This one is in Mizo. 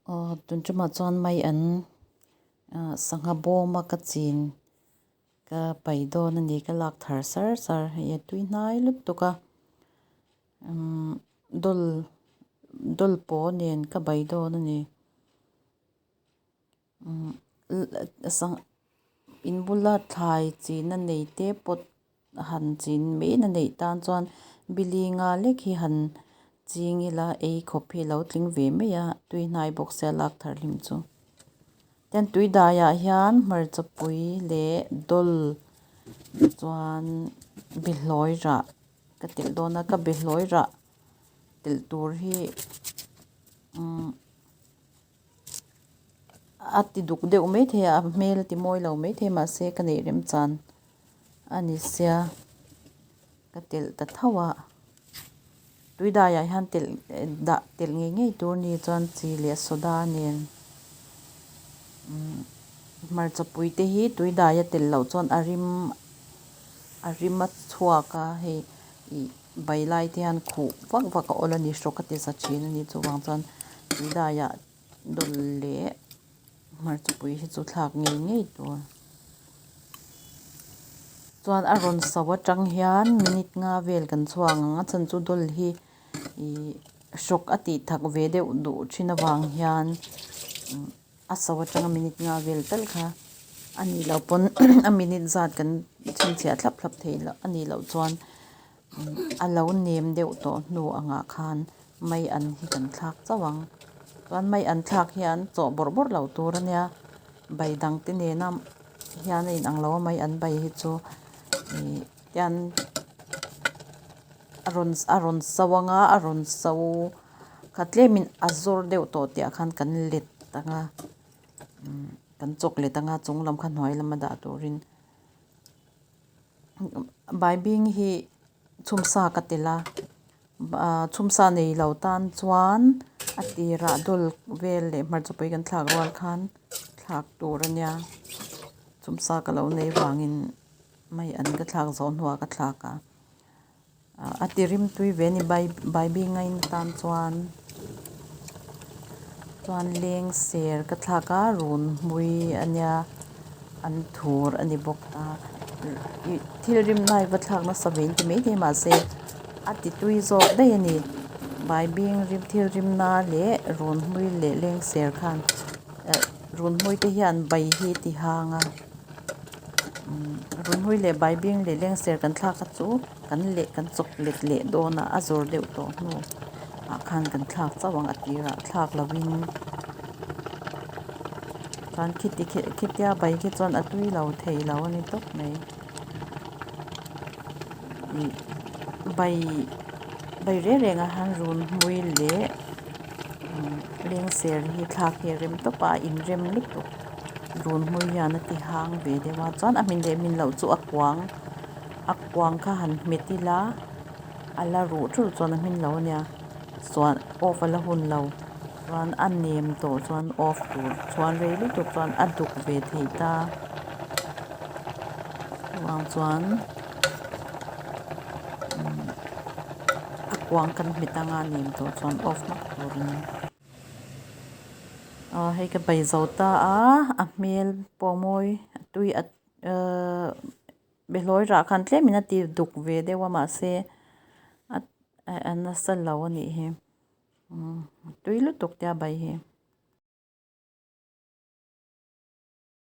Aw tun tumah chuan mai an ah sangha bawm a ka chin ka pai dawn a ni ka lak thar sar sar hei a tui hnai lutuk a umm dawl dawl paw nen ka bai dawn a ni umm sangha in bula thlai china nei te pawt han chin mai na neih tan chuan bili nga lek hi han ching ila ei khawp hi alo tling ve mai a tui hnai bawk sia lak thar hlim chu tin tui daiah hian hmarcha pui leh dawl chuan behlawi rah ka telh dawn a ka behlawi rah telh tur hi umm a ti duk deuh maithei a a hmel a ti mawi lo maithei mahse ka neih remchan a ni sia ka telh ta tho a tui daiah hian telh dah telh ngei ngei tur ni chuan chi leh soda nen umm hmarcha pui te hi tui daia telh loh chuan a rim a rim a chhuak a hei ih bai lai te hian khuh vak vak a awl a ni hrawk a ti za thin a ni chuvang chuan tui daiah dawl leh hmarcha pui hi chu thlak ngei ngei tur. Chuan a rawn so atang hian minute nga vel kan chhuak ang a chhan chu dawl hi ih hrawk a tih thak ve deuh duh thin avang hian a so atanga minute nga vel tal kha a nih loh pawn a minute zat kan chhinchhiah thlap thlap theih loh a nih loh chuan a lo nem deuh tawh hnu angah khan mai an hi kan thlak chauh ang chuan mai an thlak hian chawh bawrh bawrh loh tur a nia bai dang te nena hian a inang lo a mai an bai hi chu ih tian a rawn a rawn so anga a rawn so kha tlemin a zawr deuh tawh tih ah khan kan let anga kan chawk let anga chung lam kha hnuai lama dah turin. Baibing hi chhumsa ka telh a ah chhumsa nei lo tan chuan a tirah dawl vel leh hmarcha pui kan thlak rual khan thlak tur a nia chhumsa ka lo nei vangin mai an ka thlak zawh hnuah ka thlak a a ti rim tui ve a ni bai baibing a in tan chuan chuan leng ser ka thlak a run hmui a nia an thur a ni bawk a ih thil rim nai va thlak nasa ve in ti maithei mahse a ti tui zawk daih a ni baibing rim thil rim na leh run hmui leh leng ser khan eh run hmui te hian bai hi ti hang a. Runhmui leh baibing leh lengser kan thlak kha chu kan leh kan chawp let leh dawn a a zawr deuh tawh hnu ah khan kan thlak chauh ang a tirah thlak lovin chuan khiti khitia bai khi chuan a tui lo thei lo a ni tawp mai ih bai bai reng reng ah hian runhmui leh lengser hi thlak hi a rem tawp a a inrem lutuk. Run hmui hian a ti hang ve deuh a chuan a hmin leh hmin loh chu a kuang a kuang kha han hmet ila a la ruh thulh chuan a hmin lo a nia chuan off a la hun lo chuan a nem tawh chuan off tur chhuan rei lutuk chuan a duk ve thei ta chuvang chuan a kuang kan hmet anga a nem tawh chuan off hmak tur a ni. Aw hei ka bai zo ta a a hmel pawh mawi a tui a ahh behlawi rah khan tlem in a ti duk ve deuh a mahse a nasa lo a nih hi umm tui lutuk tia bai hi.